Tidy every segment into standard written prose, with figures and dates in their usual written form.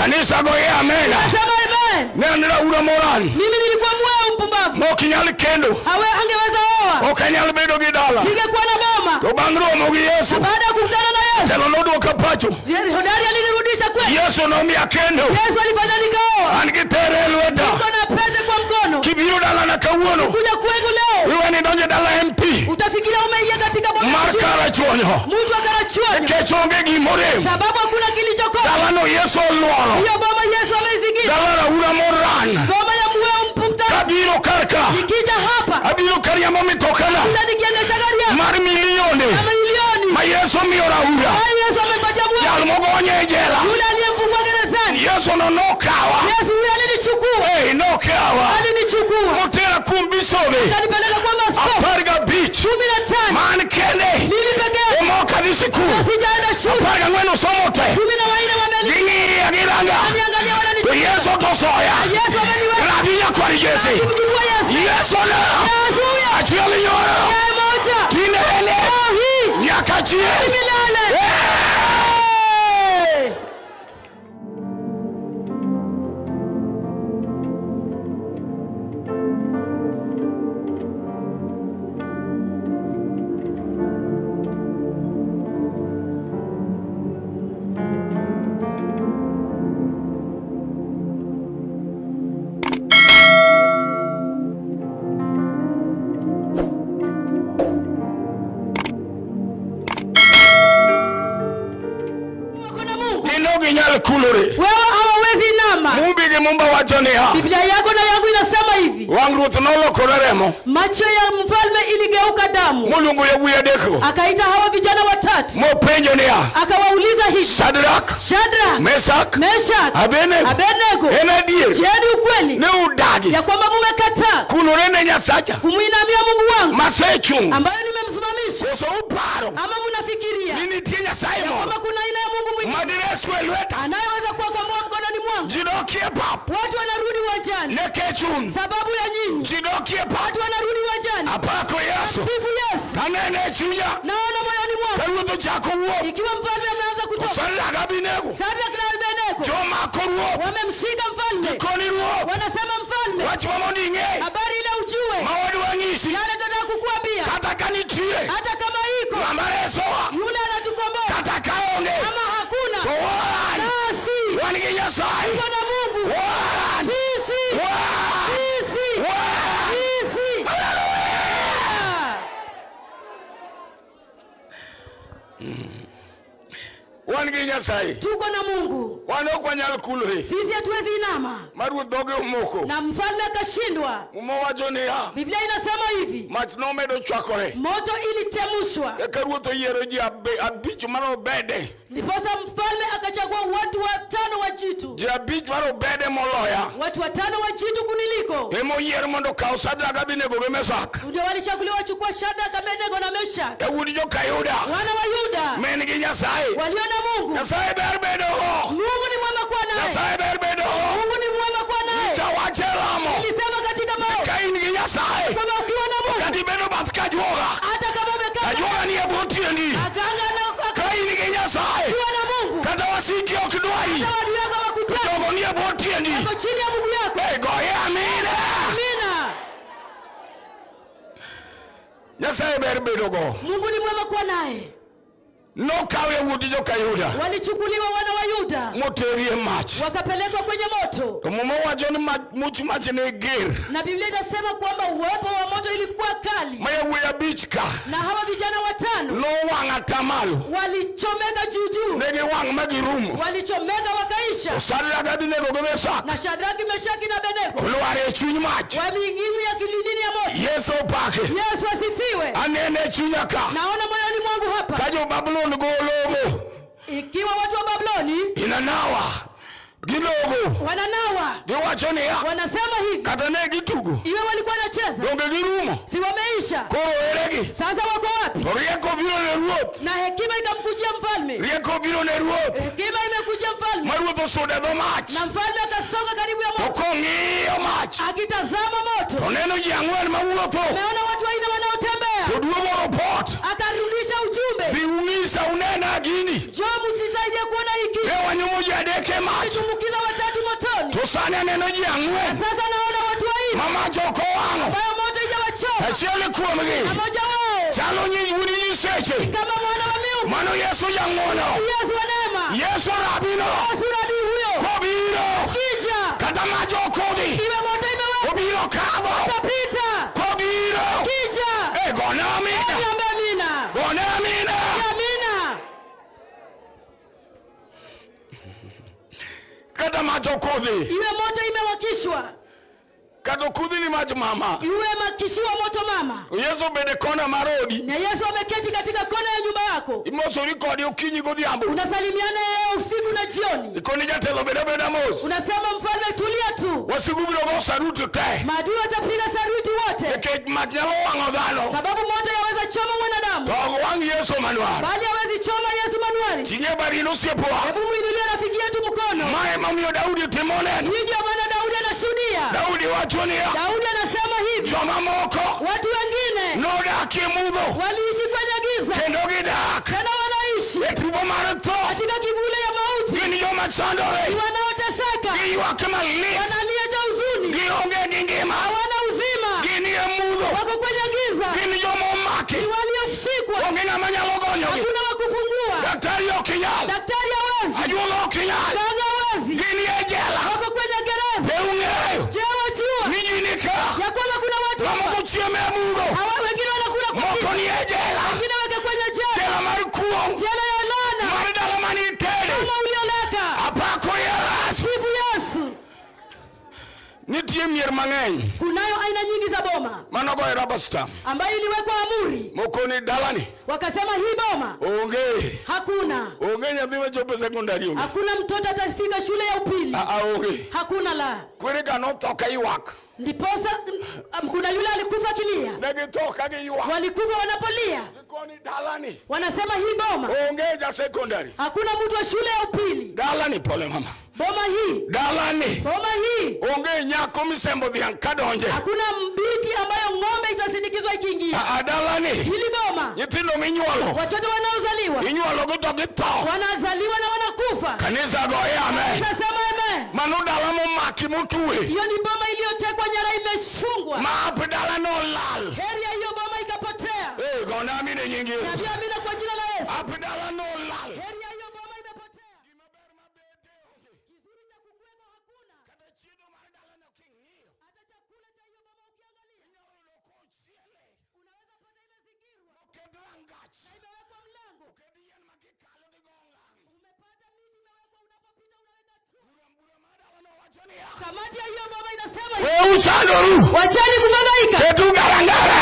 Kanisa goye amena. Nasema amen. Ne an raura moran. Mimi nilikuwa mweu mpumbavu, Mok inyal kendo. hawe angeweza oa, Ok anyal bedo gi dala. singekuwa na boma. To bang' romo gi Yesu, Baada ya kukutana na Yesu, telo nodwoka pacho. Hodari alinirudisha kwetu. Yesu nomiya kendo. Yesu alifanya nikaoa, An gi tere e lweta. niko na pete kwa mkono. Kibiro dalana kawuono, Kuja kwengu leo iwe ni donjo dala MP utafikiria umeingia katika boma ya mar mtu Karachuonyo. mtu wa Karachuonyo, Nikech onge gimorem. sababu hakuna kilichokosa. Dalano Yesu olworo. Hiyo boma Yesu ameizingira, Dala raura moran. boma ya mweu mpumta. Kabiro kar ka. Nikija hapa Abiro kariembo mitokana kuja nikiendesha gari yangu mar milionde ya milioni, ma Yesu omiyo raura. hayo Yesu amempatia mweu Jal mogonye e jela. yule aliyemfungwa gerezani. Yesu no nokawa. Yesu huyo alinichukua, Ei, nokawa. alinichukua Motera kuom bisobe akanipeleka kwa maaskofu 15. 15. Man kende Mimi peke yangu ema ok adhi sikul. sijaenda shule, 14 osomo te. 14 wameni Ging'iya giranga. niangalia, To wananichukua. Yesu to soya. Yesu ameniweka Rabi nyakwar Jesse. kumchukua Yesu. Yesu no. Yesu huyo Achiel nyoro. yeye moja Tinene. leo hii Nyaka chieng'. milele. Wako na Mungu. Gin ok ginyal kulore. Wewe hawawezi inama. Mumbi gi mumba wacho niya. Biblia yako na yangu inasema hivi, Wang' ruoth nolokore remo. macho ya mfalme iligeuka damu, Moluongo yawuoyi adekgo. akaita hawa vijana watatu, Mopenjo niya. akawauliza hivi, Shadrach, Shadrach, Meshach, Meshach, Abednego. Abednego, En adier je, ni ukweli ne udagi ya kwamba mumekataa kulore ne Nyasacha kumwinamia Mungu wangu masechung' ambayo nimemsimamisha, koso uparo ama munafikiria ni nitie Nyasaye kwamba moro kuna aina ya Mungu mwingine madireswa e lweta? anayeweza kuwakomboa mkononi mwangu? Ji dokie pap Watu wanarudi uwanjani nikech un. sababu ya nyinyi, Ji dokie pap. watu wanarudi uwanjani. Apako Yesu. Sifu Yesu. Tanene e chunya Naona moyoni ka mwangu ruoth ochako wuok. ikiwa mfalme ameanza kutoka, Shadrach Abednego Shadrach na Abednego jomako ruoth wamemshika mfalme, koni ruoth wanasema mfalme, wach ma mondo ing'e habari ile ujue, ma wadwa nyisi yale tunataka kukuambia, kata ka nitie hata kama iko ng'ama resowa yule anatukomboa kata ka onge ama hakuna, to wan nasi wan gi Nyasaye. tuko na Mungu Wan sisi, wan sisi, wan sisi. Wan gi Nyasaye. Tuko na Mungu Wan ok wanyal kulore. sisi, hatuwezi inama. Ma ruoth dhoge omoko. Na mfalme akashindwa. Muma wacho niya. Biblia inasema hivi, Mach nomedo chwakore. moto ilichemushwa, Eka ruoth oyiero ji abich marobede. ndiposa mfalme akachagua watu watano wa jitu, Ji abich marobede moloya. watu watano wa jitu kuniliko, Emoyier mondo okaw Shadrach, Abednego gi Meshach. ndio walichaguliwa wachukua Shadrach, Abednego na Meshach, Yawuot joka Yuda. wana wa Yuda Men gi Nyasaye. walio na Mungu. Nyasaye ber bedogo. Mungu ni mwema kuwa naye, Nyasaye ber bedogo. Mungu ni mwema kuwa naye. Chawache lamo. Nilisema katika maombi Ka in gi Nyasaye. kwamba ukiwa na Mungu Kata ibedo bath kajuoga. hata kama umekaa Kajuoga ni e bwo tiendi. akanga na Ka in gi Nyasaye. ukiwa na Mungu Kata wasiki ok dwari. hata adui yako wakutaka, Jogo ni e bwo tiendi. wako chini ya mguu yako. Hey, goye amina. Amina. Nyasaye ber bedogo. Mungu ni mwema kuwa naye. Nokaw yawuot joka Yuda Walichukuliwa wana wa Yuda moteri e mach. wakapelekwa kwenye moto, To Muma wacho ni much mach ne ger. na Biblia inasema kwamba uwepo wa moto ilikuwa kali, Ma yawuoyi abich ka na hawa vijana watano nowang' atamalo. walichomeka juu juu, Ne giwang' ma girumo. walichomeka wakaisha. Shadrach, Abednego gi Meshach Na Shadraki, Meshaki na Abednego olwar e chuny mach. wameingia kilindini ya moto. Yesu opaki. Yesu asifiwe. Anene e chunya ka. Naona moyoni mwangu hapa, Ka jo Babulon go logo. ikiwa watu wa Babuloni Inanawa. Gilogo. wananawa, Giwacho niya. wanasema hivi, Kata ne gitugo. iwe walikuwa wanacheza, Donge girumo. si wameisha? Koro eregi. Sasa wako wapi? To rieko biro ne ruoth. Na hekima ikamkujia mfalme, Rieko biro ne ruoth. hekima imekujia mfalme, Ma ruoth osudo e dho mach. na mfalme akasonga karibu ya To moto, kong'iyo mach. akitazama moto, To neno ji ang'wen mawuotho. ameona watu wanne wanaotembea, To duogo report. akarudisha ujumbe, Bi ung'isa unena gini. njoo mnisaidie kuona hiki. Ne wanyumo ji adek e mach. Tumbukiza To sani aneno ji ang'wen Sasa naona watu wanne ma mach ok owang'o. ambayo moto haijawachoma. Achiel kuomgi Na mmoja wao chalo wuod nyiseche. kama mwana wa miungu. Mano Yesu jang'wono. Yesu wa neema. Yesu rabino. Yesu rabi huyo. Kobiro. Kija. Kata mach ok odhi. Iwe moto imewaka. Obiro kadho. Tapita. Kobiro. Kija. Eh, gone amina. Niambie amina. Gone amina. Amina. Kata mach ok odhi. Iwe moto imewakishwa. Kata okudhi ni mach mama. Iwe makishiwa moto mama. Yesu obede kona mar odi. Na Yesu ameketi katika kona ya nyumba yako. Imosori kode okinyi godhiambo. Unasalimiana yeye usiku na jioni. Ikoni jatelo bed abeda mos. Unasema mfalme, tulia tu. Wasigu biro go saruti te. Maadui watapiga saruti wote, Nikech mach nyalo wang'o dhano. sababu moto yaweza choma mwanadamu, To ok wang' Yesu manwar. bali hawezi choma Yesu manuari. Ting'e badi nosiepowa. Hebu muinulie rafiki yetu mkono. Ma emomiyo Daudi timo neno. Hii ndio maana Daudi anashuhudia. Daudi wacho niya. Daudi anasema hivi, Joma moko watu wengine nodak e mudho waliishi kwenye giza, kendo gidak tena wanaishi e tipo mar tho. katika kivuli ya mauti, Gin joma chandore. ni wanaoteseka, Giywak malit. wanalia cha huzuni, Gionge gi ngima. hawana uzima, Gin e mudho. wako kwenye giza, Gin joma omaki. ni walioshikwa, Onge ng'ama nyalo gonyogi. hakuna wa kufungua. Daktari ok nyal. Daktari hawezi, Ajuoga ok nyal. mganga hawezi, Gin e jela. wako kwenye gereza. Be ung'eyo Je, wajua ni ji ni ka. ya kwamba kuna watu hapa Mamoko chiemo e mudho. hawa, wengine wanakula kwa Moko giza, ni e jela. wengine weke kwenye jela, Jela mar kuong'. jela ya laana Mar dala manitede. kama ulioleka. Apako Yesu. Sifu Yesu. Nitie mier mang'eny Kunayo aina nyingi za boma manogoyo rubber stamp. ambayo iliwekwa amuri, Moko ni dalani. wakasema hii boma Onge. hakuna, Onge nyathi machopo sekondari onge. hakuna mtoto atafika shule ya upili, Ah, ah, onge. hakuna la. Kwere ka notho ka ywak. Ndiposa kuna yule alikufa akilia, Ne githo ka giywak. walikufa wanapolia, Gikoni dalani. wanasema hii boma Onge ja sekondari. hakuna mtu wa shule ya upili, Dalani pole mama. boma hii, Dalani. boma hii Onge nyako misembo dhiang' kadonje. hakuna mbiti ambayo ng'ombe itasindikizwa ikiingia. Ah, ah, dalani. Hili boma, Nyithindo minyuolo. watoto wanaozaliwa Inyuolo gi to githo. wanazaliwa na wanakufa. Kanisa goye amen. Sasa sema amen. Mano dala momaki motwe. Hiyo ni boma iliyotekwa nyara, imefungwa. Ma ap dala nolal. Heri ya hiyo boma ikapotea. Eh, gona amine nying Yesu. Naambia amina kwa jina la Yesu. Ap dala nolal. Heri ya hiyo boma imepotea. Kizuri cha kukwekwa hakuna. Kata chiedho mar dalano king'iyo. Hata chakula cha hiyo boma ukiangalia, Inyalo yudo kochiele. unaweza pata imezingirwa Oket rangach. na imewekwa mlango. Oket yien ma kikalo gigo ngang'. Umepata miti imewekwa, unapopita unaweka tu. Bura bura mar dalano wacho niya. Kamati ya hiyo boma inasema Weuru chandoru. wacheni kufadhaika, Ketu garangara.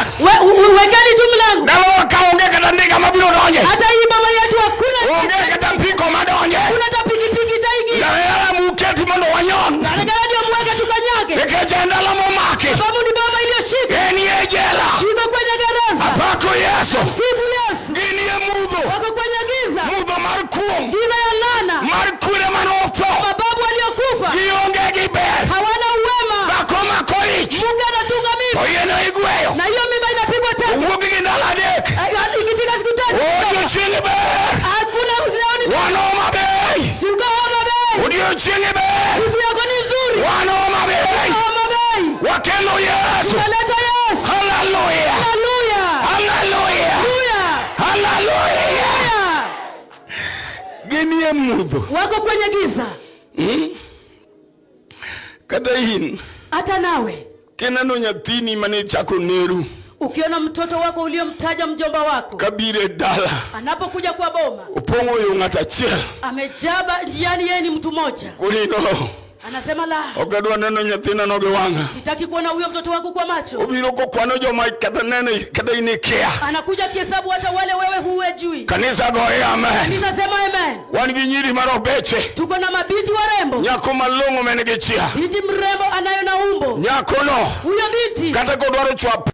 Wekeni tu mlango. Dalawa ka onge kata ndiga mabiro donje. Hata hii boma yetu hakuna, Onge kata mpiko madonje. hakuna hata pikipiki itaingia. Garangara muketi mondo wanyon. Garagara ndio mweke tukanyage, Nikech en dala momaki. sababu ni boma iliyoshika, En e jela. iko kwenye gereza. Apako Yesu. Sifu Yesu, Gin e mudho. wako kwenye giza, Mudho mar kuong'. giza ya laana. Mar kwere manotho. Mababu waliokufa Gionge gi ber. hawana uwema. Dhako mako ich. Mungu anatunga To mimba yieno igweyo. na hiyo mimba inapigwa tena. Owuok gi ndalo adek. Ikifika siku tatu Odiochieng' ber. hakuna usioni. Wan Homa Bay. Tuko Homa Bay, Odiochieng' ber. siku yako ni nzuri. Wan Homa Bay. Homa Bay Wakelo Yesu. tumeleta Yesu. Hallelujah. Haleluya, Hallelujah. haleluya, Hallelujah. haleluya. Ginie mudho. Wako kwenye giza, Kata in hata nawe kineno nyathini mane chako neru ukiona mtoto wako uliomtaja mjomba wako kabiro e dala anapokuja kwa boma opong'o yo ng'ato achiel amejaba njiani, yeye ni mtu mmoja, korino anasema la, ok adwa neno nyathina no gi wang'a. sitaki kuona huyo mtoto wangu kwa macho. Obiro kokwano joma kata neno kata in ikia. Anakuja akihesabu hata wale wewe huwejui. Kanisa goye amen. Kanisa sema amen. Wan gi nyiri marobeche. Tuko na mabinti warembo, Nyako malong'o man gi chia. binti mrembo anayo na umbo. Nyakono Huyo binti kata kodwaro chwap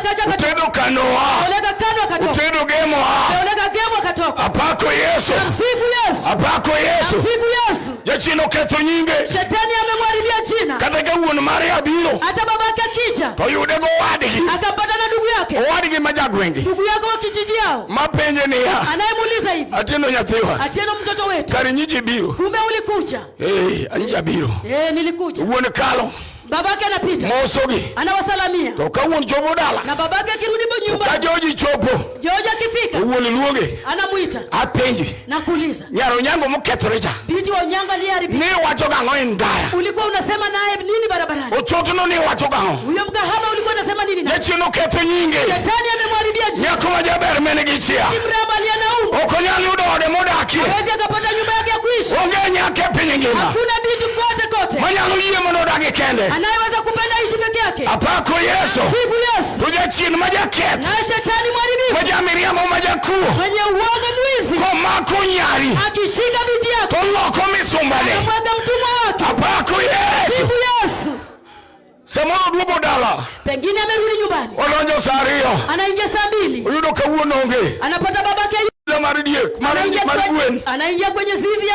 Kacha akatoka. Otedo Kanoa. Oleka Kano akatoka. Otedo Gemoa. Oleka Gemo akatoka. Apako Yesu. Msifu Yesu. Apako Yesu. Msifu Yesu. Jachien oketho nyinge. Shetani amemharibia jina. Kata ka wuon mare abiro. Hata babake akija To yude gowadgi. akapata na ndugu yake, Owadgi ma jagweng'gi. ndugu yake wa kijiji yao, Mapenje niya. anayemuuliza hivi, Atieno nyathiwa. Atieno mtoto wetu, Kare nyichi biro. kumbe ulikuja? Eh, anyicha biro. Nilikuja. Wuon kalo. Babake anapita Mosogi. anawasalamia, To ka wuon chopo dala. na babake akirudi Ka nyumbani, Joji chopo. George akifika Wuon luonge. anamuita Apenji. na kuuliza, Nyar Onyango mokethore cha. binti wa Onyango aliyeharibika, Ni wacho gang'o e ndara. ulikuwa unasema naye nini barabarani? Ochotno ni wacho gang'o. Huyo mkahaba ulikuwa unasema nini naye? Jachien oketho nyinge. Shetani amemharibia jina. Nyako ma jaber mene gi chia. Mraba aliyenaumwa Ok onyal yudo ode modakie. hawezi akapata nyumba yake ya kuishi. Onge nyako e piny ngima. Hakuna binti kote kote Manyalo yie mondo odagi kende. anayeweza kupenda ishi peke yake. Apako Yesu. Sifu Yesu. To jachien ma jaketh. Naye shetani mharibifu Ma jamiriambo ma jakuo. mwenye uoga mwizi Komako nyari. akishika binti yako To loko misumbane. anamwaga mtumwa wake. Apako Yesu. Sifu Yesu. Samoro oduogo dala. Pengine amerudi nyumbani, Odonjo sa 2. anaingia saa 2, Oyudo ka wuon onge. anapata babake Ila mar diek. Mar anaingia mar kwenye, gwen. anaingia kwenye zizi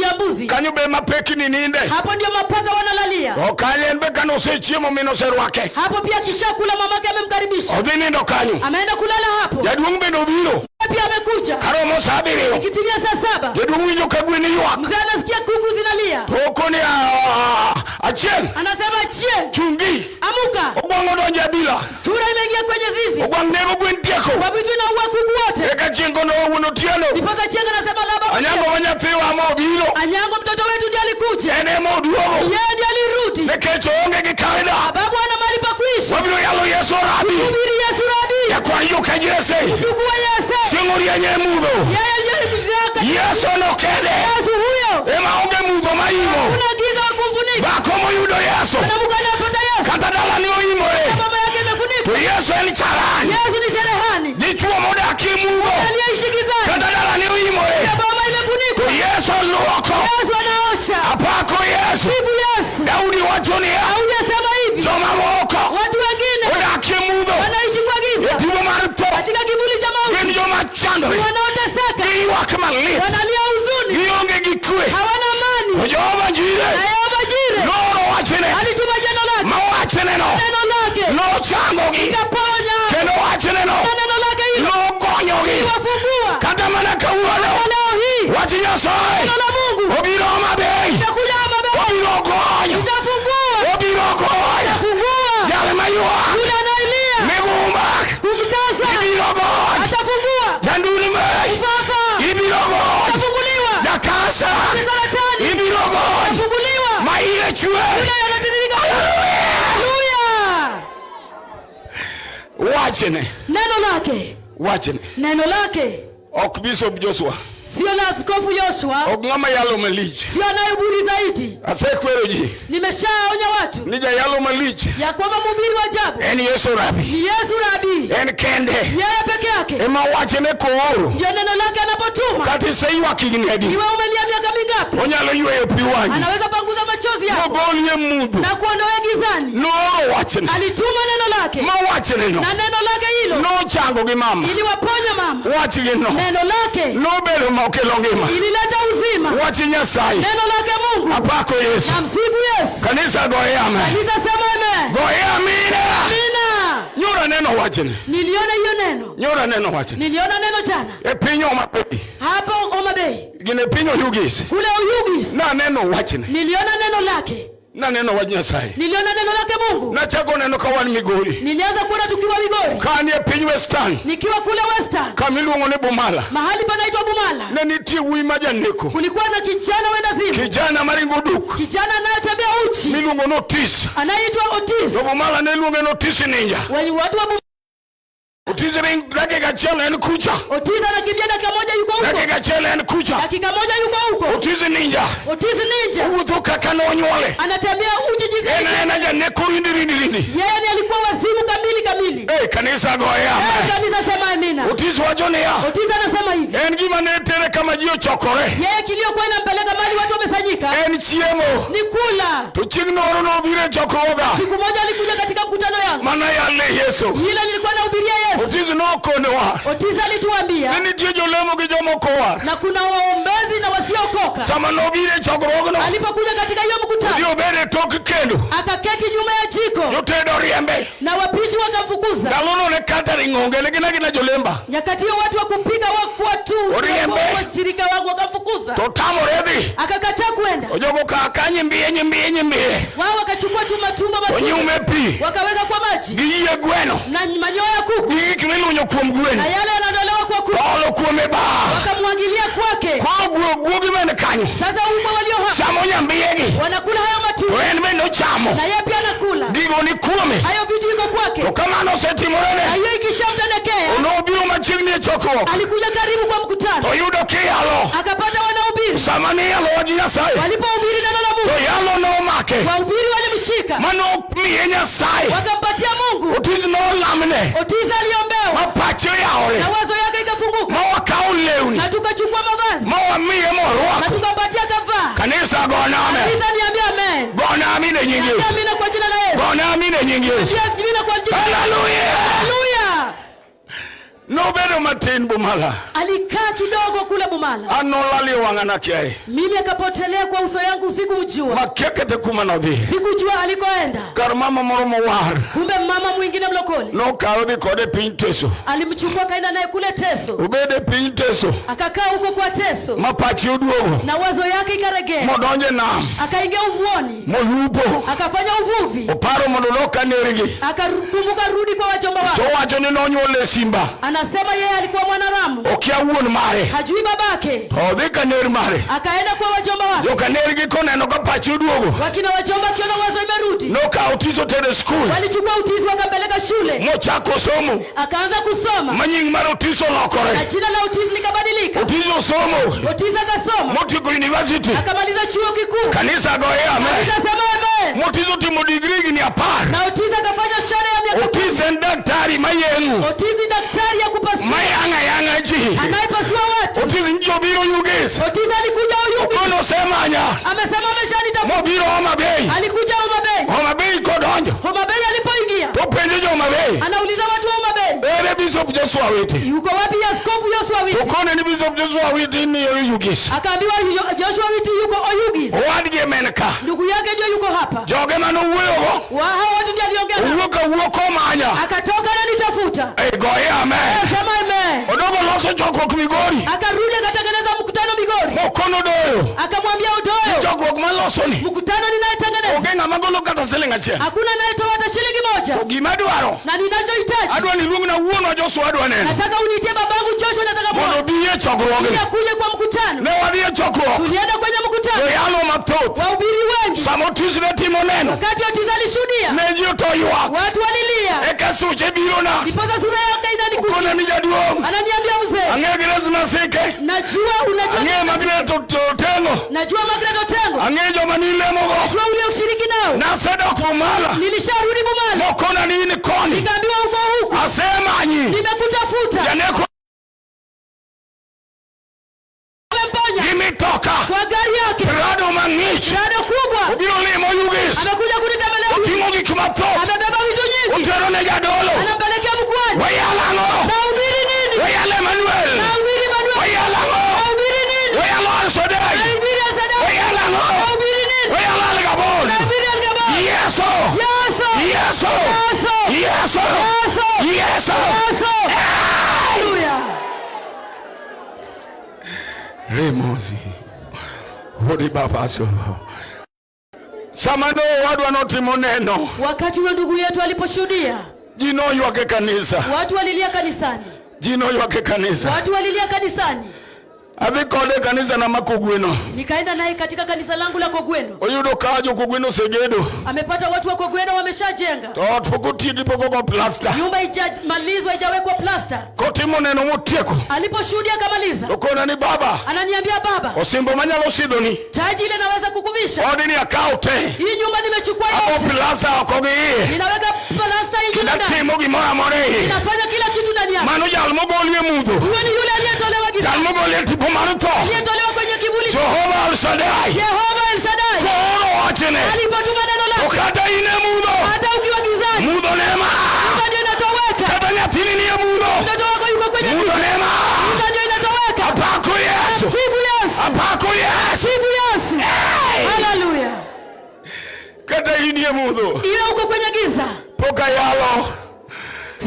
ya mbuzi. Kanyo be mapekni ninde. Hapo ndio mapaka wanalalia. To kanyo en be kane osechiemo min oserwake. Hapo pia akishakula mamake amemkaribisha, Odhi nindo kanyo. ameenda kulala hapo. Jaduong' bende obiro. Pia amekuja Karomo sa 7. ikitimia saa 7, Jaduong' winjo ka gwen ywak. mzee anasikia kuku zinalia, To okoni "Ah, achieng' anasema chie, chungi. amuka, Ogwang' odonjo e abila. tura imeingia kwenye zizi, Ogwang' nego gwen tieko. wabitu inaua kuku wote. Eka chieng' kono wuon Otieno. Ndiposa Chieng anasema laba Anyango ma nyathiwa ma obiro. Anyango mtoto wetu ndiye alikuja, En ema oduogo. yeye ndiye alirudi, Nikech oonge gi kare dak. babu ana mahali pa kuishi. Wabiro yalo Yesu Rabi. Hubiri Yesu Rabi, Jakwayo ka Jesse. chukua Yesu, Chieng' orieny e mudho. yeye ndiye Yesu no kende. Yesu huyo, Ema onge mudho maimo. kuna giza wa kumfunika. Dhako moyudo Yesu. Mwanamke anayepata Yesu, Kata dalani oimore. mama yake To imefunikwa. Yesu en charani. Yesu ni cherehani Dichuo modak e mudho. aliyeishi gizani, Kata dalani oimore. baba To imefunikwa. Yesu luoko. Yesu anaosha. Apako Yesu. Sifu Yesu. Daudi wacho niya. Daudi asema hivi, Joma moko watu wengine odak e mudho. wanaishi kwa E giza, tipo mar tho. katika kivuli cha mauti, Gin joma chandore. wanaoteseka, Giywak malit. wanalia huzuni, Gionge gi kwe. hawana amani. To Jehova Jire Na Yehova Jire nooro wachne. alituma jeno lake, Ma wachneno neno lake nochangogi. likaponya, Kendo wachneno na neno lake hilo nogonyogi. liwafungua. Kata mana kawuono Na leo hii wach Nyasaye neno la Mungu obiro Homa Bay. litakuja Homa Bay, Obiro gonyo. litafungua, Obiro gonyo. fungua Jal maywak. yule anayelia Migumba. kumtasa, Ibiro gony. atafungua Jandulme. kifafa, Ibiro gony. atafunguliwa Jakasa. saratani, Ibiro gony. atafunguliwa Ma iye chwer. yule anatiririka. Haleluya! Wachne. Neno lake, Wachne. neno lake Ok Bishop Joshua. sio la Askofu Yoshua, Ok ng'ama yalo malich. sio anayehubiri zaidi. Asekwero ji Nimeshaonya watu ni jayalo malich ya kwamba mhubiri wa ajabu en Yesu Rabi. ni Yesu Rabi, En kende. yeye peke yake Ema wachne kooro. ndio neno lake anapotuma. Kata iseywak higni adi. Iwe umelia miaka mingapi, Onyalo yweyo pi wang'i. anaweza panguza machozi yako Mogolie mudho. na kuondoa gizani. Nooro wachne. Alituma neno lake Ma wachne no. na neno lake hilo Nochango gi mama. iliwaponya mama. Wachgi no. Neno lake Nobedo ma okelo ngima. ilileta uzima. Wach Nyasaye. Neno lake Mungu. Apako Yesu. Na msifu Yesu. Kanisa goye amen. Kanisa sema amen. Goye amina. Amina. Nyoro neno wachni. Niliona hiyo neno, Nyoro neno wachni. niliona neno jana E piny Homa Bay. hapo Homa Bay Gine piny Oyugis. kule Oyugis, Naneno wachni. niliona neno lake, Naneno wach Nyasaye. niliona neno lake Mungu. Nachako neno ka wan Migori. Nilianza kuona tukiwa Migori, Ka an e piny Western. nikiwa kule Western, Kama iluongo ni Bumala. mahali panaitwa Bumala, Ne nitie wuoyi ma janeko. kulikuwa na kijana wenda zimu, Kijana maringo duk. kijana anayetembea uchi Miluongo ni Otis. anayeitwa Otis. To Bumala ne iluonge ni Otis Ninja. Wenye watu wa Bumala, Otis ring dakika achiel en kucha. Otis anakimbia dakika moja yuko huko, Dakika achiel en kucha. dakika moja yuko huko. Otis Ninja. Otis Ninja Owuotho kaka nonyuole. anatembea uchi jinsi En aena janeko rindi rindi rindi. yeye ni alikuwa wazimu kamili. kamili kamili. Hey, kanisa goye Eh, amen. kanisa sema amina. Otis wacho niya, Otis anasema hivi, en gima ne tere kama ji ochokore, yeye kiliokuwa inampeleka mali watu wamesanyika en chiemo. ni kula. To chieng' noro nobiro e chokruoga Siku moja alikuja katika mkutano yangu mana yale Yesu. ile nilikuwa nahubiria Yesu. Otis nokonowa Otis alituambia ni nitie jolemo gi jomoko owar. na kuna waombezi na wasiokoka. Sama nobiro e chokruogno, Alipokuja katika hiyo odhi mkutano, obedo e tok kendo, akaketi nyuma ya jiko jotedo oriembe. na wapishi wakamfukuza. Ndalono ne catering onge, ne gin agina jolemba. Nyakati hiyo watu wa kupika wakuwa tu Oriembe. washirika wangu wakamfukuza, To tamore dhi. akakataa kwenda. Ojogo kaa ka nyimbiye nyimbiye nyimbiye. Wao wakachukua tu matumbo To matumbo nyume pi. wakaweka kwa maji Gi yie gweno. na manyoya ya kuku Gi gik milunyo kuom gwen. na yale yanaondolewa kwa kuku, To olo kuome ba. wakamwagilia kwake. Koro guogi man kanyo. Sasa umbwa walio hapa Chamo nyambiyegi. wanakula hayo To matumbo en bende ochamo. na yeye pia anakula Gigo ni kuome. hayo vitu, iko kwake. To kamano Na osetimorene. hiyo ikishamtendekea, Nobiro machiegni e chokruok. alikuja karibu kwa mkutano, To yudo kiyalo. akapata wanahubiri. Sama niyalo wach Nyasaye. Walipohubiri neno la To Mungu, yalo nomake. wahubiri walimshika, Manomiye Nyasaye. wakampatia Mungu. Otis nolamne. Otis aliombewa Ma pache oyawore. na wazo yake ikafunguka, Ma wakawo lewni. na tukachukua mavazi Ma wamiye na morwako. tukampatia kavaa. Kanisa gona amen. Kanisa niambie amen. Gona amin e nying Niambie Yesu. amina kwa jina la Yesu. Gona amin e nying Yesu. Niambie amina kwa jina la Yesu. Haleluya. Haleluya. Nobedo matin Bumala. Alikaa kidogo kule Bumala, An nolal e wang'a nakiaye. mimi akapotelea kwa uso yangu usiku mjua, Makia kata kuma nodhi. sikujua alikoenda. Kar mama moro mowar. Kumbe mama mwingine mlokole Nokawe dhi kode e piny Teso. alimchukua kaenda naye kule Teso, Obedo e piny Teso. akakaa huko kwa Teso Ma pache oduogo. na wazo yake ikaregea, Modonjo e nam. akaingia uvuoni, Molupo. akafanya uvuvi, Oparo mondo olok kanergi. akakumbuka rudi kwa wajomba To wake. owacho ni nonyuole simba. Anasema yeye alikuwa mwanaramu, Okia wuon mare. hajui babake, To odhi kaner mare. akaenda kwa wajomba wake. Jokanergi koneno ka pache oduogo. Wakina wajomba akiona wazo imerudi, Nokawo tich otere e skul. walichukua Utizi wakampeleka shule, Mochako somo. akaanza kusoma Ma nying mar Otis na olokore. jina la Utizi likabadilika. Otis osomo. Otizi akasoma Motieko university. akamaliza chuo kikuu. Kanisa goye amen. Kanisa sema amen. Otis otimo digri higni 10. Na Otizi akafanya shahada ya miaka 10. Otis en daktari mayeng'o. Otizi daktari ya kupasua, Mayang'a yang'a ji. anayepasua watu. Otis njobiro Ugis. Otizi alikuja Uyugi, Okono osemanya. amesema ameshanitafuta. Mobiro Homa Bay. Alikuja Homa Bay. Homa Bay kodonjo. Homa Bay alipoingia, Topenjo jo Homa Bay. anauliza watu wa Homa Bay, Ere Bishop Joshua Witi? yuko wapi askofu Joshua Witi? Okone ni Bishop Joshua Witi ni Oyugis. Akaambiwa Joshua Witi yuko Oyugis, Owadgi em ka. ndugu yake ndio yuko hapa. Joge manowuoyogo. Wa hao watu ndio aliongea nao, Owuok awuok komanya. akatoka ananitafuta. E goye amen. Sema amen. Odogo loso chokruok Migori. Akarudi akatengeneza mkutano Migori, Mokono doyo. akamwambia Odoyo, Chokruok malosoni. mkutano ninayetengeneza Onge ng'ama golo kata siling achiel. hakuna anayetoa hata shilingi moja, To gima adwaro. na ninachohitaji Adwa ni luongna wuonwa Joshua adwa neno. nataka uniitie babangu Joshua, nataka Mondo muone obi e chokruogni. kuja kwa mkutano. Ne wadhi e chokruok. Tulienda kwenye mkutano, Joyalo mathoth. wahubiri wengi. Sama Otis ne timo neno. Wakati Otizi alishuhudia, Ne ji oto ywak. watu walilia, Eka suche birona. ndiposa sura yake inanikujia, Okona ni jaduong'. ananiambia mzee, Ang'e Grace Masike. najua unajua, Ang'e Magret Otengo. najua Margaret Otengo, Ang'e joma nilemogo. najua ule ushiriki nao, Nasedok Bumala. nilisharudi Bumala, Mokona ni in koni. nikaambiwa uko huku, Asemanyi. nimekutafuta, Janeko amemponya gi mitoka. kwa gari yake, Prado mang'ich. rado kubwa, Obiro limo Yugis. amekuja kunitembelea, Oting'o gik mathoth. amebeba vitu nyingi, Otero ne jadolo. anampelekea mgwani. Wayalo ang'o? Nahubiri nini? Wayalo Emmanuel. Nahubiri Manuel. Wayalo ang'o? Nahubiri nini? Wayalo Al-Shaddai. Nahubiri Al-Shaddai. Wayalo ang'o? Nahubiri nini? Wayalo Al-Gabon. Nahubiri Al-Gabon. Yeso. Yesu. Yeso. Yesu. Yeso. Yesu. Yeso. Yesu. Haleluya. Remosi. Hodi babaso. Sama no owadwa notimo neno, Wakati huyo ndugu yetu aliposhuhudia, ji noywak e kanisa. watu walilia kanisani, Ji noywak e kanisa. watu walilia kanisani. Adhi kode e kanisa na ma Kogweno. Nikaenda naye katika kanisa langu la Kogweno, Oyudo ka jo Kogweno osegedo. amepata watu wa Kogweno wameshajenga To ot pok otieki pok ogo plasta. nyumba, haijamalizwa haijawekwa plasta. Kotimo neno motieko. Aliposhuhudia akamaliza, To kona ni baba, ananiambia baba, osimbo manyalo sidhoni. taji ile naweza kukuvisha Odni akaw te. hii nyumba, nimechukua Ago yote, plasta oko gi iye. ninaweka plasta nje na ndani. Natimo gimoro amora e iye. Ninafanya kila kitu ndani yake. Mano jal mogoli e mudho. Huyo ni yule aliyetolewa Jal gizani, mogoli e tipo mar tho. aliyetolewa kwenye kivuli. Jehova El Shaddai. Yehova El Shaddai Kooro wachne. alipotuma neno To lake, kata in e mudho. hata ukiwa gizani, Mudho ne ma. giza ndio inatoweka. Kata nyathini ni e mudho. Mtoto wako yuko kwenye Mudho giza, ne ma. giza ndio inatoweka. Apako Yesu. Sifu Yesu, Apako Yesu. sifu Yesu. Hey! Haleluya! Kata in e mudho. Iwe uko kwenye giza, Pok ayalo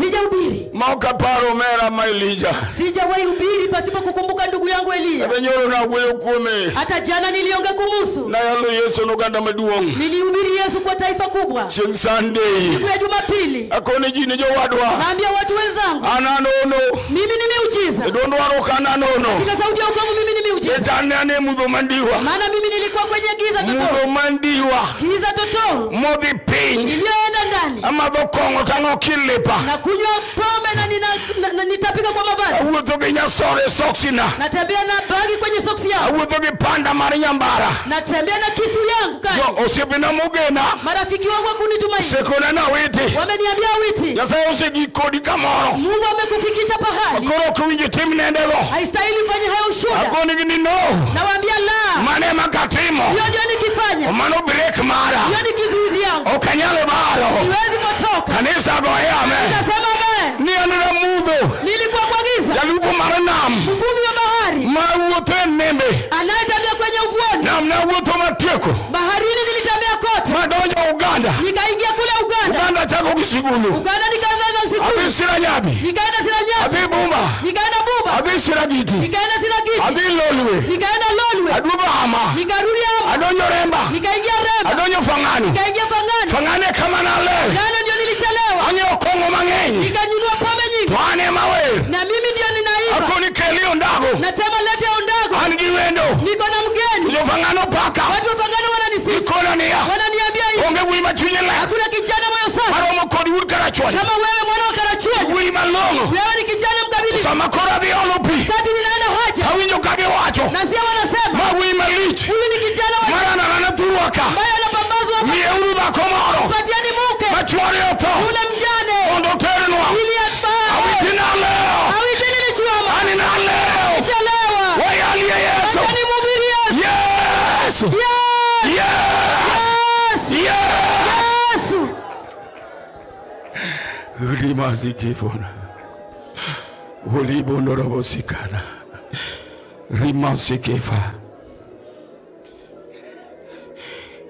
sijahubiri, ma ok aparo omera ma Elija. sijawahi hubiri pasipo kukumbuka ndugu yangu Eliya. Kata nyoro nawuoyo kuome. Hata jana niliongea kumuhusu, Nayalo Yesu noganda maduong'. nilihubiri Yesu kwa taifa kubwa Chieng' Sunday. siku ya Jumapili. Akone ji ni jowadwa. Naambia watu wenzangu, An anono. mimi ni miujiza E duond warruok an anono. katika sauti ya wokovu, mimi ni miujiza, Jechan ne an e mudho mandiwa. maana mimi nilikuwa kwenye giza totoro, Mudho mandiwa. giza totoro Modhi piny. iliyoenda ndani Amadho kong'o tang'o kilipa. na kunywa pombe na, nina, na, na nitapika kwa mavazi, Awuotho gi nyasore e soksina. natembea na bagi kwenye soksi yangu, Awuotho gi panda mar nyambara. natembea na kisu yangu kali. Jo osiepena mogena. Marafiki wangu hakunitumainia, Sekona nawiti. wameniambia witi, Nyasaye osegik kodi kamoro. Mungu amekufikisha pahali Koro ok winjo tim nendego. haistahili ufanye hayo ushuhuda. Akonigi ni no. Nawaambia la, Mano ema katimo. hiyo ndio nikifanya, Mano brek mara. hiyo ni kizuizi yangu, Ok anyal baro. siwezi potoka. Kanisa goye amen. Nasema amen. Ni an ramudho. Nilikuwa kwa giza, Jalupo mar nam. mvuvi wa bahari Mawuotho e nembe. anayetembea kwenye ufuoni Nam nawuotho matieko. baharini, nilitembea kote, Madonjo Uganda. nikaingia kule Uganda. Uganda chako gi Sigulu. Uganda nikaanza na siku, Adhi Siranyadi. nikaenda Siranyati, Adhi Bumba. nikaenda Buba, Adhi Siragiti. nikaenda Siragiti, Adhi Lolwe. nikaenda Lolwe, Aduogo Hama. nikarudi Hama, Adonjo Remba. nikaingia Remba, Adonjo Fang'ani. nikaingia Fang'ani. Fang'ani kama naler. Jana ndio nilichelewa, Ang'iewo kong'o mang'eny. nikanyunua pombe nyingi, To an ema wer. na mimi ndio ninaimba. Akoni keli ondago. Nasema lete ondago, An gi wendo. niko na mgeni. Jo Fang'ani opaka. Watu wa Fang'ani wananisifu, Ikona niya. wananiambia hivi, Onge wuoyi ma chunye ler. hakuna kijana moyo safi Maromo kod wuod Karachuonyo. kama wewe, mwana wa Karachuonyo. Wuoyi malong'o. Wewe ni kijana mkamilifu. Sama koro adhi olo pi. Wakati ninaenda haja, Awinjo ka giwacho. nasikia wanasema Ma wuoyi malich. huyu ni kijana wa Mar anana thurwa ka. ambaye anapambazwa hapa. Miyeuru dhako moro. Patieni mke Ma chuore otho. yule mjane Mondo oternwa. ili atbae. Awiti nalewo. Awiti nilichioma Ani nalewo. chelewa. Wayalie Yesu. Acha nimhubiri Yesu. Yesu. Yesu. Yesu. Yesu. Yesu. Yesu. Rimazikifona. Ulibonorobosikana. Rimazikefa.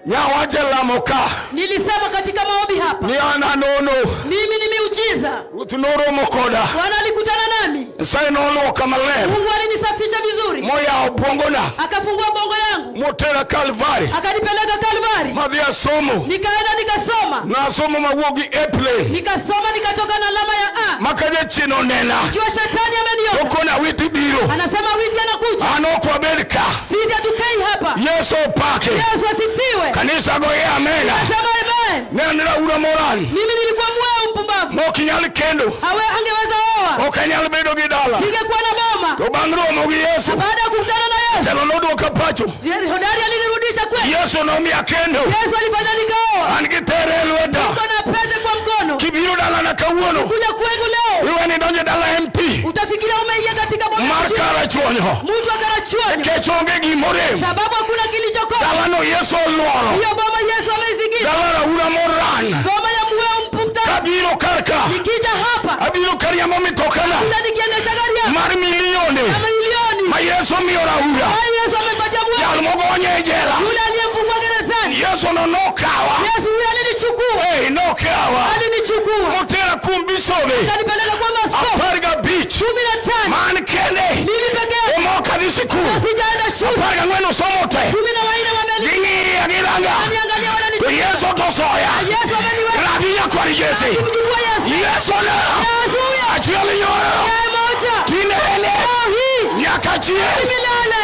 Nyawache lamo ka. Nilisema katika maombi hapa, Ni an anono. mimi ni miujiza. Ruoth noromo koda. Bwana alikutana nami, Nyasaye noluoka maler. Mungu alinisafisha vizuri, Moyawo bwongona. akafungua bongo yangu, Motera Kalvari. akanipeleka Kalvari, Madhi asomo. nikaenda nikasoma, Nasomo mawuok gi airplane. nikasoma, nikatoka na alama ya A. Maka jachien onena. Ikiwa shetani ameniona, Okona witi biro. anasema witi anakuja, An ok wabed ka. sisi hatukai hapa. Yesu opake. Yesu asifiwe. Kanisa goye amena. Nasema amen. Ne an raura moran. Mimi nilikuwa mweu mpumbavu, Mok nyal kendo. hawe angeweza oa, Ok anyal bedo gi dala. singekuwa na boma. To bang' romo gi Yesu. Baada ya kukutana na Yesu, Telo nodwoka pacho. hodari alinirudisha kwetu. Yesu nomiya kendo. Yesu alifanya nikaoa, An gi tere e lweta. niko na pete kwa mkono. Kibiro dalana kawuono. Kuja kwengu leo Iwe ni donjo dala MP. utafikiria umeingia katika boma ya Mar mtu Karachuonyo. mtu wa Karachuonyo, Nikech onge gimorem. sababu hakuna kilichokosa. Dalano Yesu oluoro. Hiyo boma Yesu ameizingira, Dala raura moran. boma ya mweu mpumta. Kabiro kar ka. Nikija hapa Abiro kariembo mitokana. kuja nikiendesha gari yangu Mar milionde. ya milioni, Ma Yesu omiyo raura. hai Yesu amempatia mweu Jal mogonye e jela. yule aliyemfungwa gerezani. Yesu no nokawa. Yesu huyo alinichukua, Hey, nokawa. alinichukua Motera kuom bisobe. akanipeleka kwa maaskofu 15. 15. Man kende. Mimi peke yangu Ema ok adhi sikul. sijaenda shule, 14 osomo te. 14 wameni Ging'iya giranga. niangalia, To wananichukua. Yesu to soya. Yesu ameniweka Rabi nyakwar Jesse. kumchukua Yesu. Yesu na. Yesu huyo Achiel nyoro. yeye moja Tinene. leo hii Nyaka chieng'. milele.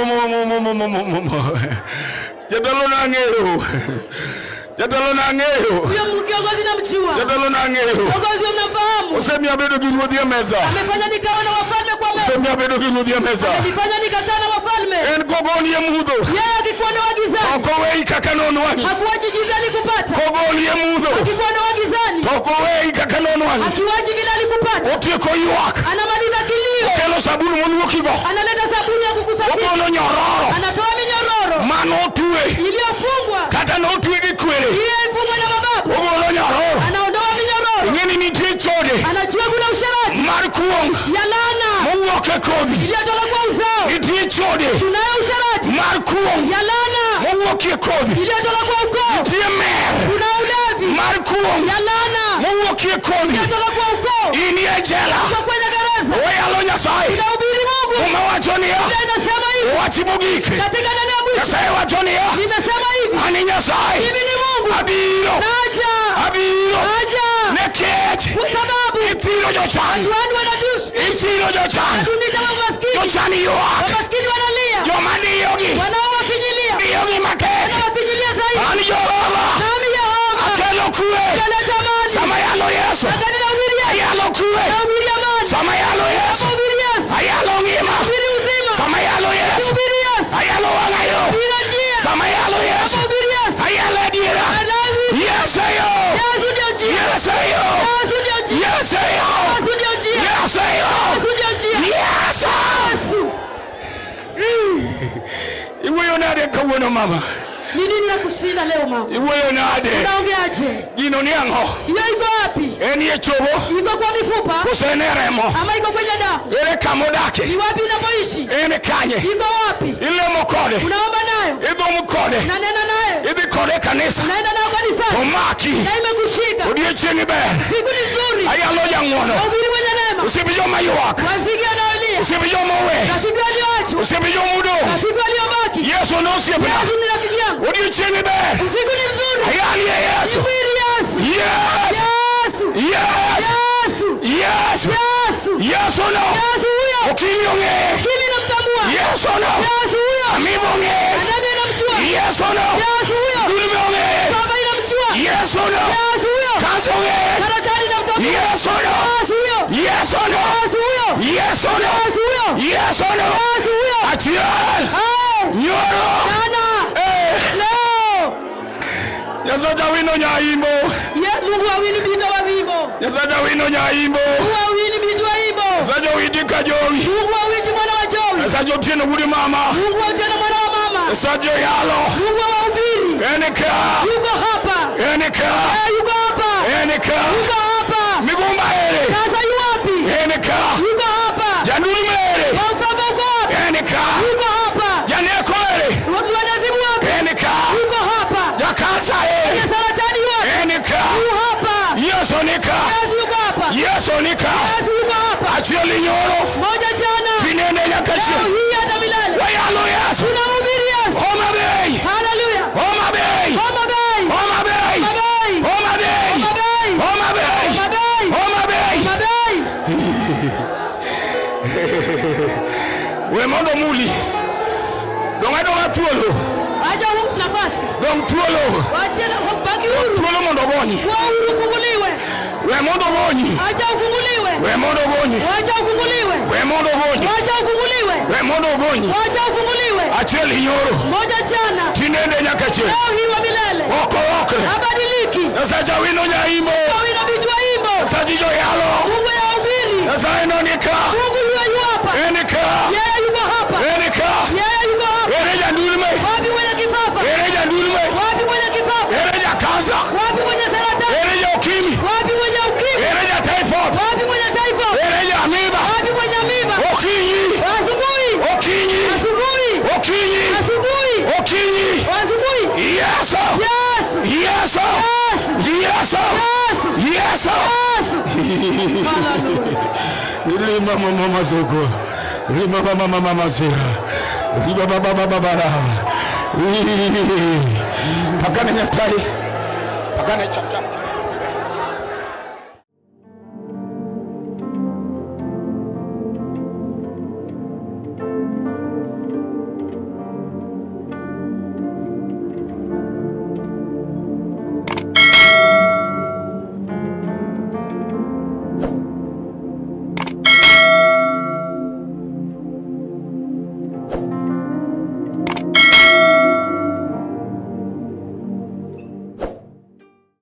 Gimomomomomomomo. Jatelo nang'eyo. Jatelo nang'eyo. Huyo kiongozi namjua, Jatelo nang'eyo. kiongozi mnamfahamu, Osemiyo abedo gi ruodhi e mesa. amefanya nikawa na wafalme kwa meza, Osemiya abedo gi ruodhi e mesa. Amenifanya nikakaa na wafalme. En kogoli e mudho. Yeye akikuondoa gizani, Ok oweyi kaka nonwang'i. hakuachi gizani kupata. Kogoli e mudho. Akikuondoa gizani, To ok oweyi kaka nonwang'i. akiwachi vile alikupata. Otieko ywak. Anamaliza kilio, Okelo sabun moluokigo. analeta sabuni ya kukusafisha, Ogolo nyororo. anatoa minyororo Manotwe. iliyofungwa, Kata notwe gi kwere. iliyofungwa na mababu, Ogolo nyororo. anaondoa minyororo. Ing'e ni nitie chode Anajua kuna usherati mar kuong' ya laana mowuok e kodhi. iliyotoka kwa uzao. Nitie chode Tunayo usherati mar kuong' ya laana mowuok e kodhi. iliyotoka kwa ukoo. Nitie mer Kuna ulevi mar kuong' ya laana mowuok e kodhi. iliyotoka kwa ukoo. In e jela. Uko kwenye gereza, Wayalo Nyasaye. unahubiri Mungu. Muma wacho niya. Biblia inasema hivi Wach mogik. katika neno ya mwisho, Nyasaye wacho niya. nimesema hivi, An e Nyasaye. mimi ni Mungu, Abiro. naja Abiro. naja Nikech. kwa sababu Ithiro jochan. watu wanatusi Ithiro jochan. dunisha maskini, Jochan ywak. maskini wanalia, Joma diyogi. wanaowafinyilia Diyogi matek. wanawafinyilia zaidi. An Jehova. Nami Yehova Akelo kwe. naleta amani. Sama yalo Yesu. Wakati nahubiri Yesu, Ayalo kwe. nahubiri amani, Sama yalo Yesu. nahubiri Yesu, Ayalo ngima. nahubiri uzima, Sama yalo Yesu. nahubiri Yesu, Ayalo wang'ayo. nahubiri njia, Sama yalo Yesu. nahubiri Yesu, Ayalo adiera. Alawi. Yesu yo. Yesu ndio njia, Yesu yo. Yesu ndio njia, Yesu yo. Yesu ndio njia, Yesu yo. Yesu ndio njia. Yesu. Yesu. Iwuoyo nade kawuono mama? Ni nini la kushinda leo mama? Iwuoyo nade? Unaongeaje? Gino ni ang'o? Hiyo iko wapi? En e chogo Iko kwa mifupa koso en e remo? ama iko kwenye damu? Ere kama odake? Ni wapi inapoishi? En kanye? Iko wapi? Ilemo kode? Unaomba nayo, Idhomo kode? unanena nayo, Idhi kode e kanisa? unaenda nayo kanisani Omaki. na imekushika. Odiechieng' ber. Siku ni nzuri, Ayalo jang'uono. wahubiri mwenye neema, Osiepe joma ywak. wazigi wanaolia, Osiepe joma owe. rafiki walioachwa, Osiepe joma odong'. rafiki waliobaki. Yesu ne osiepna. Yesu ni rafiki yangu. Odiechieng' ber. Usiku ni mzuri, Ayalie Yesu. hubiri Yesu, Yes. Yesu, Yes. Yesu, Yes. Yesu, Yesu no. Yesu huyo, Okimi ong'eye. kimi namtambua Yesu no. Yesu huyo, Amibo ong'eye. nani anamjua Yesu no. Yesu huyo, Dulme ong'eye. baba inamjua Yesu no. Yesu huyo, Kansa ong'eye. saratani inamtambua Yesu no. Yesu huyo, Yesu no. Yesu huyo, Yesu no. Yesu huyo, Yesu no. Yesu huyo. Achiel. Au, Nyoro. jana, Eh. leo, Nyasaye awino nyaimbo. Ye, Mungu awini bintu wa wimbo, Nyasaye awino nyaimbo. Mungu awini bintu wa wimbo, Nyasaye owiti ka jowi. Mungu awiti mwana wa jowi, Nyasaye otieno wuod mama. Mungu autieno mwana wa mama, Nyasaye oyalo. Mungu awahubiri, En ka. yuko hapa, En ka. Eh, yuko hapa, En ka. yuko hapa. Migumba ere. Sasa yu wapi? En ka. Yuko hapa. Jandulme ere. Wamfalme uko wapi? En ka. Yuko hapa. Janeko ere. Mwanazimu wapi? En ka. Yuko hapa. Jakansa ere. Mwenye saratani yu wapi? En ka. Yu hapa. Yesu ni ka. Yesu yuko hapa. Yesu ni ka. Yesu yuko hapa. Achiel inyoro. Moja jana, Tinende nyaka leo chieng'. hii hata milele. Wayalo Yesu. Tunamhubiri Yesu. Homa Bay. Haleluya. Homa Bay. Homa Bay. Homa Bay. Homa Bay. Homa Bay. Homa Bay. Homa Bay. Homa Bay. Homa Bay. Homa Bay. We mondo muli. Dong' adong'a thuolo. Acha huu nafasi. Dong' thuolo. Waachie na baki huru. Thuolo mondo ogonyi. Kuwa huru ufunguliwe. We mondo ogonyi. Acha ufunguliwe. We mondo ogonyi. Wacha ufunguliwe. We mondo ogonyi. Wacha ufunguliwe. We mondo ogonyi. Wacha ufunguliwe. Achiel inyoro. Moja jana, Tinende nyaka chieng'. leo hii wa milele. Ok olokre. Habadiliki. Nyasaye awino nyaimbo. Leo inabidi waimbo. Nyasaye joyalo. Mungu ya ubiri. Nyasaye no ni ka. Mungu yuko yu hapa. En ka. Yeye yuko hapa. En ka. Yeye yuko hapa. Ere jandulme. Wapi mwenye kifafa? Ere jandulme. Wapi mwenye kifafa? Ere jakansa. Wapi mwenye saratani? Ere ja ukimi. Wapi mwenye ukimwi? Ere ja typhoid. Wapi mwenye typhoid? Ere ja amiba. Wapi mwenye miba? Okinyi. Asubuhi. Okinyi. Asubuhi. Okinyi. Asubuhi. Okinyi. Asubuhi. Yesu. Yesu. Yesu. Yesu. Yesu. Yesu. Yesu. Yesu. Hallelujah. Lima mama mazoko. Lima mama mama mazera. Lima baba baba baba. Pakane Nyasaye. Pakane chap chap.